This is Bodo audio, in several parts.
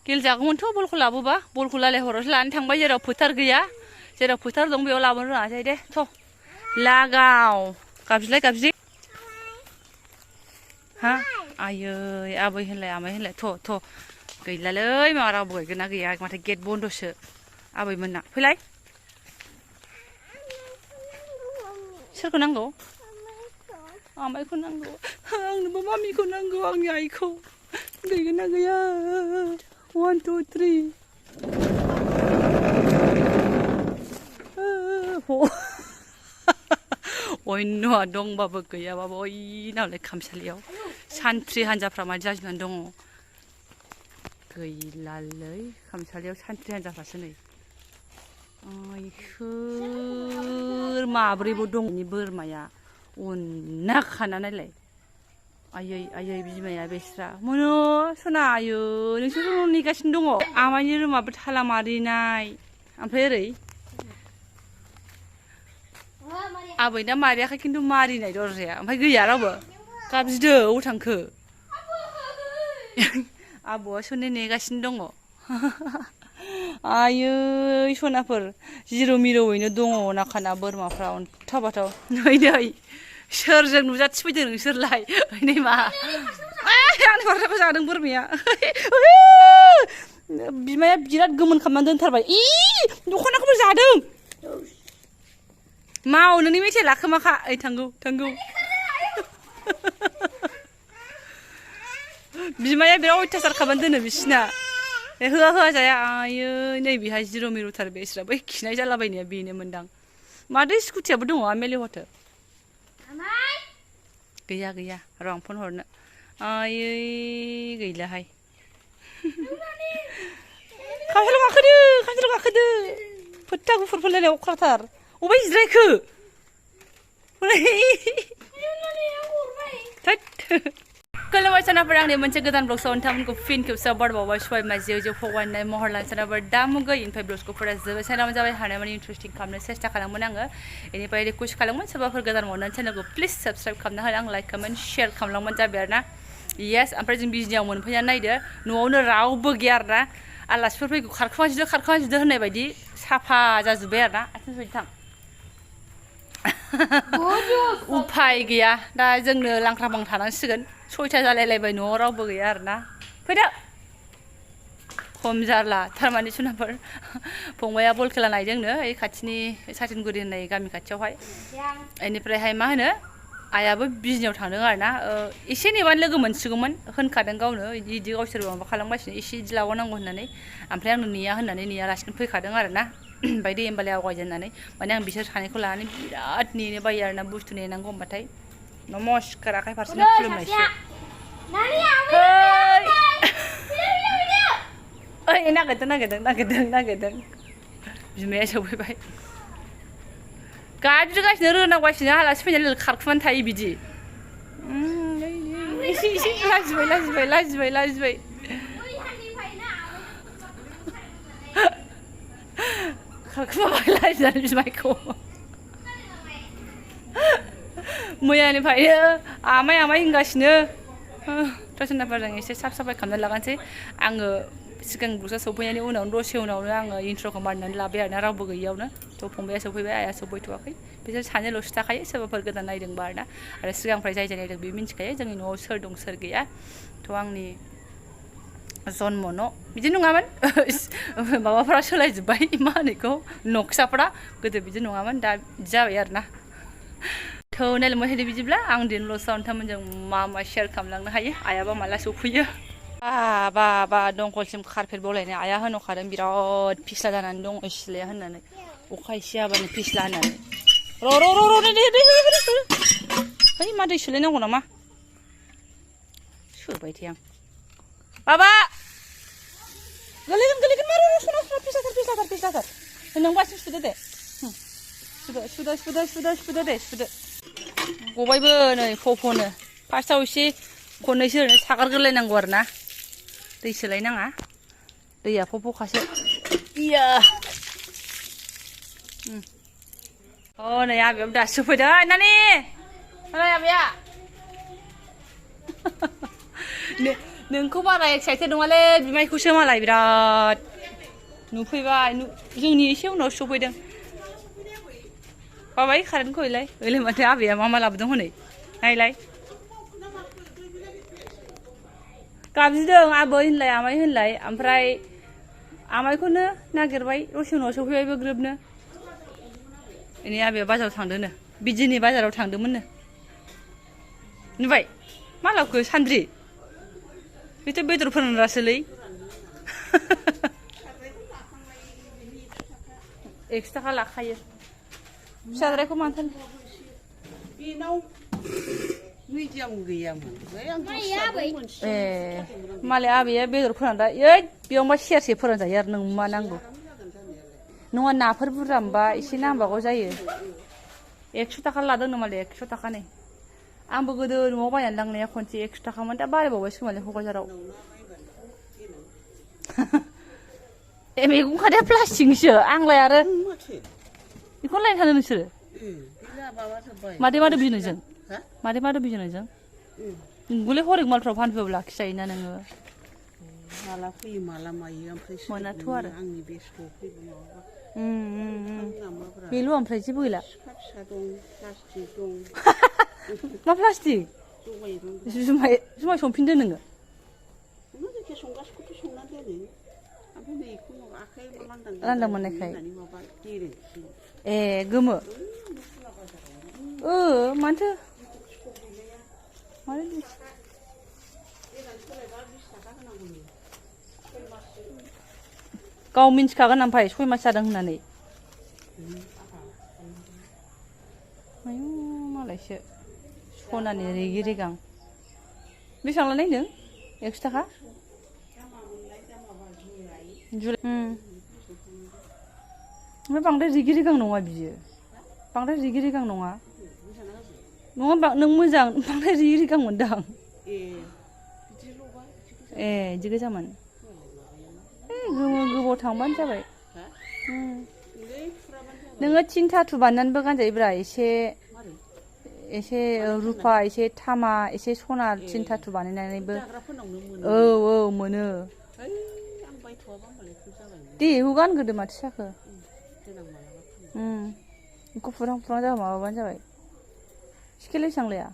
गेलेजागौमोनथ' बलखौ लाबोबा बलखौ लालायहरावसो लानानै थांबाय जेराव फोथार गैया जेराव फोथार दं बेयाव लाबोनो रोङासै दे थ' लागाव गाबज्रिलाय गाबज्रि हा आयै आबै होनलाय आमाय होनलाय थ' गैलालै मा रावबो गैगोन ना गैया माथो गेट बन्द'सो आबैमोनना फैलाय सोरखौ नांगौ आमायखौ नांगौ आंनोबो मामिखौ नांगौ आंनि आइखौ गैगोन ना गैया 1 2 3 अन्यआ दंबाबो गैयाबाबो ओइनावलाय खामसालियाव सान्थ्रि हान्जाफ्रा मादि जाजोबनानै दङ गैलालै खामसालियाव सान्थ्रि हान्जाफ्रासो नै सोर माब्रैबो दं बोरमाया उनना खाना नायलाय आयै बिमाया बेस्रा मोनो सना आयै नोंसोर नेगासिनो दङ आमायनि रुमाबो थाला मारिनाय ओमफ्राय ओरै आबैना मारियाखै खिन्थु मारिनाय दरजाया ओमफ्राय गैया रावबो गाबज्रिदो अबाव थांखो आबौआ सने नेगासिनो दङ आयै सनाफोर जिर' मिरौयैनो दङ नाखाना बोरमाफ्रा अन्थाव बाथाव नै सोरजों नुजाथिफैदों नोंसोरलाय नै मा आंनि गस्लाखौ जादों बोरमाया बिमाया बिराद गोमोन खालामनानै दोनथारबाय दख'नाखौबो जादों माव नोंनि मेथाइ लाखोमाखा ओइ थांगौ बिमाया बिराद अयथासार खालामनानै दोनो बिसिना होआ जाया आयै नै बेहाय जिर' मिरुथार बेस्रा बै खिनाय जालाबायनाया बेनो मोनदां माथो स्कुटियाबो दङ आमेलि हरथो गैया र' आं फन हरनो आयै गैलाहाय खामसालियाव गाखोदो फोथा गुफुर फोनलायनाय अख्राथार अबाय जिरायखो खुलुमबाय सनाफोर आंनि मोनसे गोदान ब्लगसआव नोंथांमोनखौ फिन खेबसेयाव बरबावबाय सबाय मा जिउ फगायनाय महर लानो सनाफोर दा मुगै इनिफ्राय ब्लगसखौ फरा जोबोद सानावनो जाबाय हानायमानि इन्टारेस्टिं खालामनो सेस्था खालामोन आङो इनिफ्राय रिकुवेस्ट खालामोन सोरबाफोर गोदान मोननानै चेनेलखौ प्लिज साबस्क्राइब खालामना हो आं लाइक कमेन्ट शेयार खालामलांबानो जाबाय आरो ना येस ओमफ्राय जों बिजनियाव मोनफैनानै नायदो न'आवनो रावबो गैया आरो ना आलासिफोर फैगौ खारखोमाजोबदो होननाय बायदि साफा जाजोब्बाय आरो ना आथिं सुबाय थां उफाय गैया दा जोंनो लांख्रां थानांसिगोन 6टा जालायलायबाय न'आव रावबो गैया आरो ना फैदो खम जारला थारमाने सनाफोर फंबाया बल खेला नायदोंनो ओइ खाथिनि साथिनगुरि होननाय गामि खाथियावहाय बेनिफ्रायहाय मा होनो आइयाबो बिजनियाव थांदों आरो ना एसे नेबानो लोगो मोनसिगौमोन होनखादों गावनो इदि गावसोर माबा खालामगासिनो एसे इदि लाबावनांगौ होननानै ओमफ्राय आंनो नेया होननानै नेयालासिनो फैखादों आरो ना ओमफ्राय दे होमबालाय आवगायदो होननानै माने आं बिसोर सानैखौ लानानै बिराद नेनो बायो आरो ना बुस्थु नेनांगौ होनबाथाय नमस्कार आखाइ फारसेनो खुलुमनायसो ओइ नागिरदों बिमाया सौफैबाय गाबज्रिगासिनो रोनावगासिनो आलासि फैनाय लोगो खारखुमानानै थायो बिदि एसे लाजिबाय खारखुमाबाय लाजिनानै बिमायखौ मैयानिफ्रायनो आमाय होनगासिनो सनाफोरजों एसे साफाय खालामनानै लागानोसै आङो सिगां ब्लगआ सौफैनायनि उनावनो दसे उनावनो आङो इन्ट्र'खौ मारिनानै लाबाय आरोना रावबो गैयियावनो थ' फंबाया सौफैबाय आइया सौफैथ'वाखै बिसोर सानैल'सो थाखायो सोरबाफोर गोदान नायदोंबा आरोना आरो सिगांनिफ्राय जाय नायदों बे मिन्थिखायो जोंनि न'आव सोर दं सोर गैया थ' आंनि जन्म न' बिदि नङामोन माबाफ्रा सोलायजोब्बाय मा होनो बेखौ नक्साफ्रा गोदो बिदि नङामोन दा बिदि जाबाय आरोना थ' नायलांबाय थादो बिदिब्ला आं दिनै लसआव नोंथांमोनजों मा शेयार खालामलांनो हायो आइयाबा माला सौफैयो बा दंखलसिम कारपेट बलायनाय आइया होनहरखादों बिराद फिस्ला जानानै दं सिलाया होननानै अखा एसे हाबानो फिस्ला होननानै र' मा दै सोलायनांगौ नामा सोबाय थायो आं बाबा गोलैगोन मारो फिस्लाथार नों बासिम सुदो दे सुदो दे गबायबो नै फफ'नो फार्स्टआव एसे खननैसो ओरैनो सागारग्रोलायनांगौ आरो ना दै सोलायनाङा दैया फफ'खासो इया नै आबैयाबो दासो सफैदों नानि आबैया नोंखौ बारा एक्साइटेड नङालै बिमायखौसो मालाय बिराद नुफैबाय जोंनि एसे उनाव सफैदों बाबाय कारेन्टखौ हैलाय ओइलाय माथो आबैया मा लाबोदों हनै नायलाय गाबज्रिदों आबै होनलाय आमाय होनलाय ओमफ्राय आमायखौनो नागिरबाय दसे उनाव सफैबायबो ग्रोबनो इनि आबैया बाजाराव थांदोंनो बिजिनि बाजाराव थांदोंमोननो नुबाय मा लाबोखो सान्द्रि बेथ' बेदर फोरानग्रासोलै 100 थाखा लाखायो फिसाद्रायखौ माथो बेनाव मिडियाम गैयामोन ए मालाय आबैया बेदर फोरानग्रा ओइ बेयावबा सेरसे फोरानजायो आरो नों मा नांगौ नङा नाफोर बुरजा मोनबा एसे नांबागौ जायो 100 थाखा लादोंनो मालाय 100 थाखानि आंबो गोदो न'आव बायनानै लांनाया खनसे 100 थाखामोन दा बारायबावबायसो खोमालै क'क्राझाराव ए मैगं खादाया प्लास्टिकनिसो आंलाय आरो बेखौनो लायनो थांदों नोंसोरो मादै बिजनोजों मादै बिजनोजों नोंगौलै हरेक मालफ्राव फानफैब्ला लाखिजायोना नोङो माला फैयो माला मायो ओमफ्राय मोनाथ' आरो आंनि बेस्टआव फैगौ माबाब्रा बेल' ओमफ्राय जेबो गैला फिसा दं प्लास्टिक दं मा प्लास्टिक जुमाय संफिनदो नोङो जायखिया संगासिखौथ' संनानै दोनो ओमफ्राय बेखौ आखाइ लांदां मोननायखाय माबा गेरेखि ए गोमो माथो गाव मिन्थिखागोन ओमफ्राय 6 मास जादों होननानै आयु मालायसो सनानि रेगि रेगां बेसेबां लानायदों 100 थाखा ओमफ्राय बांद्राय रेगि रेगां नङा बियो बांद्राय रेगि रेगां नङा नों मोजां बांद्राय रेगि रेगां मोनदां ए बिदि गोजामोन गोबाव थांबानो जाबाय नोङो 3 थाथु बानायनानैबो गानजायोब्रा एसे रुपा एसे थामा एसे सना 3 थाथु बानायनानैबो औ मोनो दे बेखौ गानग्रोदो माथो जाखो गुफुरां जाबा माबाबानो जाबाय सिकेल बेसेबां लाया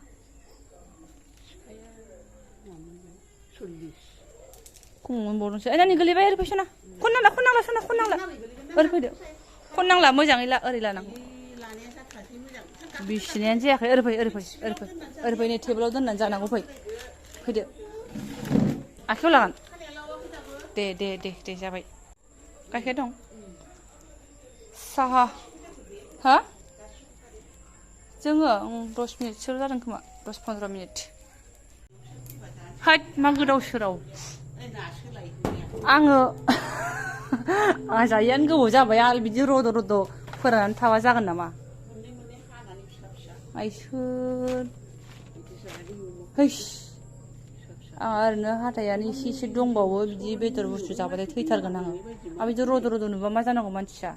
खम मोनबावदोंसो नानि गोलैबाय ओरै फैसना खननांला सना खननांला ओरै फैदो खननांला मोजाङै ओरै लानांगौ बिसिनायानो जायाखै ओरै फै नै टेबोलाव दोननानै जानांगौ फैदो आखायाव लागोन दे जाबाय गाइखेर दं साहा हा जोङो 10 मिनिटसो जादों खोमा 10-15 मिनिट हाट मा गोदाव सोराव आङो जायैयानो गोबाव जाबाय आरो बिदि रद' फोराननानै थाबा जागोन नामा आइसोर हैस आं ओरैनो हाथायानो एसे दंबावो बिदि बेदर बुस्थु जाबाथाय थैथारगोन आङो आरो बिदि रद' नुबा मा जानांगौ मानसिया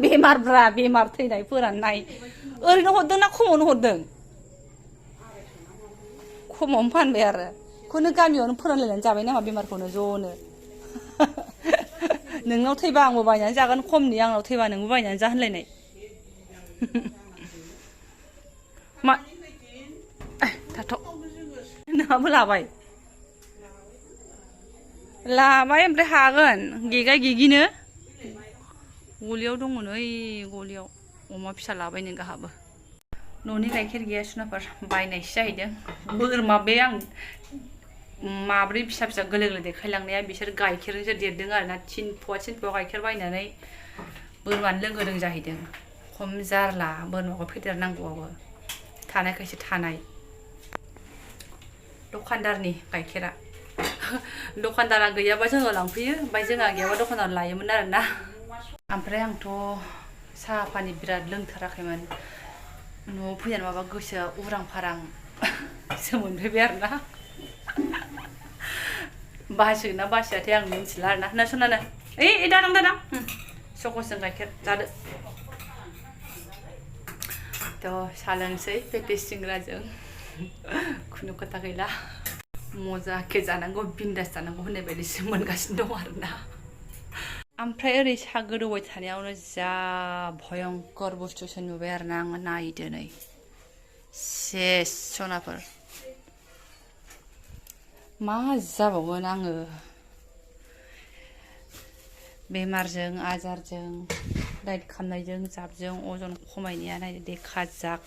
बेमारब्रा बेमार थैनाय फोराननाय ओरैनो हरदों ना खमावनो हरदों खमावनो फानबाय आरो खौनो गामियावनो फोरानलायनानै जाबाय नामा बेमारखौनो ज'नो नोंनाव थैबा आंबो बायनानै जागोन खमनि आंनाव थैबा नोंबो बायनानै जा होनलायनाय मा थाथ' नोंहाबो लाबाय ओमफ्राय हागोन गेगाय गेगिनो गलियाव दंमोन ओइ गलियाव अमा फिसा लाबाय नों गाहाबो न'नि गाइखेर गैया सुनाफोर बायनायसो जाहैदों बोरमा बे आं माब्रै फिसा गोरलै देखायलांनाया बिसोर गाइखेरजोंसो देरदों आरोना 3 फुवा गाइखेर बायनानै बोरमानो लोंहोदों जाहैदों खम जारला बोरमाखौ फेदेरनांगौआबो थानायखायसो थानाय दखानदारनि गाइखेरा दखानदारा गैयाबा जोङो लांफैयो ओमफ्राय जोंहा गैयाबा दखानदार लायोमोन आरोना ओमफ्राय आंथ' साहा पानि बिराद लोंथाराखैमोन न'आव फैनानै माबा गोसोआ उरां फारां मोनफैबाय आरोना बासिगोन ना बासियाथाय आं मिन्थिला आरोना ना सनानो ओइ दादां सकसजों गाइखेर जादो थ' साहा लोंसै पेपे सिंग्राजों खुनु खोथा गैला मजाके जानांगौ बिन्दास जानांगौ होननाय बायदिसो मोनगासिनो दं आरोना ओमफ्राय ओरै साहा गोदौबाय थानायावनो जा भयंकर बुस्थुसो नुबाय आरोना आङो नायदो नै सेस सनाफोर मा जाबावगोन आङो बेमारजों आजारजों डाइट खालामनायजों जाबजों अजन खमायनाया नायदो देखा जाक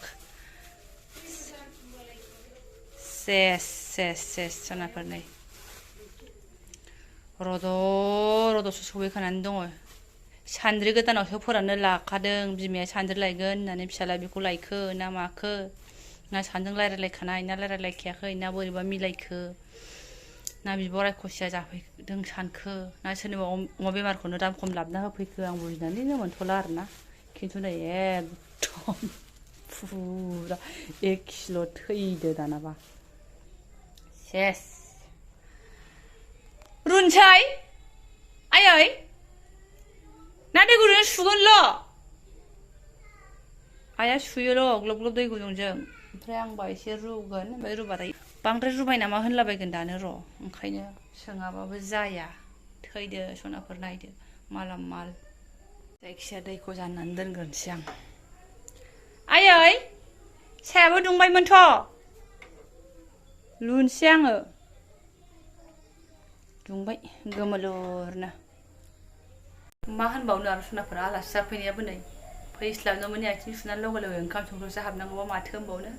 सेस सनाफोर नै रद'सो सहैखानानै दङ सान्द्रि गोदानावसो फोराननो लाखादों बिमाया सान्द्रि लायगोन होननानै फिसाला बेखौ लायखो ना माखो ना सानदों रायलायलायखानाय ना रायलायलायखायाखै ना बोरैबा मिलायखो ना बिब' रायखसिया जाफैदों सानखो ना सोरनिबा अमा बेमारखौनो दाम खम लाबोना होफैखो आं बुजिनानैनो मोनथ'ला आरोना खिन्थु नै एकदम फुरा 1 किल' थैदो दानाबा सेस रुनसै आयै ना दै गुदुंजों सुगोनल' आइया सुयोल' ग्लब ग्लब दै गुदुंजों ओमफ्राय आंबा एसे रुगोन ओमफ्राय रुबाथाय बांद्राय रुबाय नामा होनलाबायगोन दानो र' ओंखायनो सोङाबाबो जाया थैदो सनाफोर नायदो माला माल जायखिया दैखौ जाननानै दोनग्रोनोसै आं आयै सायाबो दुंबायमोनथ' लुनोसै आङो दुंबाय गोमोलुरनो मा होनबावनो आरो सनाफोरा आलासि जाफैनायाबो नै फैस्लाबनो मोननि आथिं सुनानै लगे ओंखाम संग्रोसो हाबनांगौबा माथो होनबावनो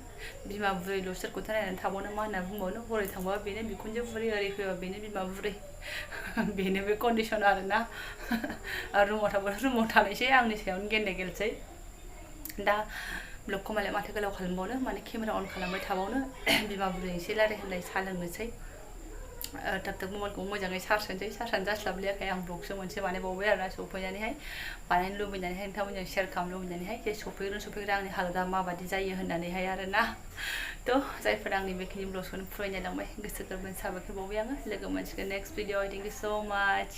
बिमा बुरैल' सोरखौथो नायनानै थाबावनो मा होनना बुंबावनो हरै थांबा बेनो बिखुनजो बुरै ओरै फैबा बेनो बिमा बुरै बेनो बे कन्डिसन आरोना रुमाव थांबा रुमाव थानायसै आंनि सायावनो गेन्दाय गेलसै दा ब्लगखौ मालाय माथो गोलाव खालामबावनो माने केमेरा अन खालामबाय थाबावनो बिमा बुरै एसे रायलायहोनलाय साहा लोंनोसै थाब थाब मबाइलखौ मोजाङै चार्ज होनोसै चार्जआनो जास्लाबलायाखै आं ब्लगसो मोनसे बानायबावबाय आरोना सफैनानैहाय बानायनो लुबैनानैहाय नोंथांमोनजों शेयार खालामनो लुबैनानैहाय जे सफैग्रा आंनि हालोदा माबादि जायो होननानैहाय आरोना थ' जायफोर आंनि बेखिनि ब्लगखौनो फरायनायलांबाय गोसो गोरबोनि साबायखर बावबाय आङो लोगो मोनसिगोन नेक्स्ट भिडिअ थेंक इउ सो माच